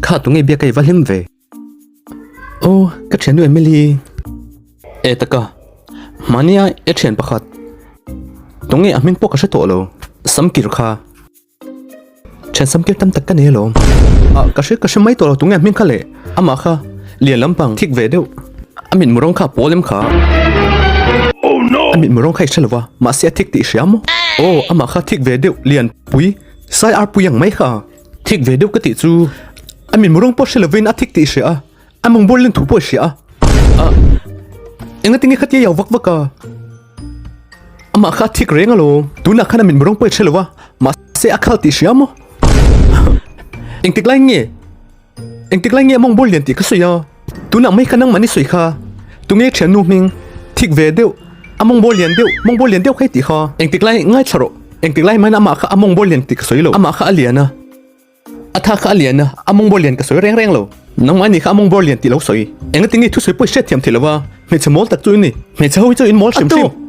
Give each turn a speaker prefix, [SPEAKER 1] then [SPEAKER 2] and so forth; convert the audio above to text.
[SPEAKER 1] Kha tunge biak ei va hlim ve. Aw ka thiannu Emily. E taka mahnia e thian pakhat tunge a hming pawh ka hre tawh lo Samkir kha. Thian Samkir tam tak ka nei alawm. Ah ka hre ka hre mai tawh lo tunge a hming kha leh amah kha lian lampang thik ve deuh a mitmu rawng kha a pawl em kha. A mitmu rawng kha i hre lo va mahse a thik tih i hria maw? Aw amah kha thik ve deuh lian pui sai ar pui ang mai kha. Thik ve deuh ka tih chu a min murawng pawh hre lovin a thik tih i hria a, a mawng bawr len thu pawh i hria a. Ah, enga tinge khatia iau vak vak a? Amah kha a thik reng alawm. Tunah khan a mit murawng pawh i hre lo a, mahse a khal tih i hria maw? Engtik lai nge? Engtik lai nge a mawng bawr lian tih ka sawi a? Tunah mai kha nangmah ni sawi kha. Tunge thiannu hming? Thik ve deuh, a mawng bawr lian deuh, mawng bawr lian deuh kha i tih kha. Engtik lai ngaithla rawh. Engtik lai hmain amah kha a mawng bawr lian tih ka sawi lo. Amah kha a lian a, a tha kha a lian a, a mawng bawr lian ka sawi reng reng lo. Nangmah ni kha a mawng bawr lian tih lo sawi. Engati nge thusawi pawh i hriatthiam theih lo va, hmeichhe mawl tak chu i ni. Hmeichhe ho hi chu in mawl hrim hrim.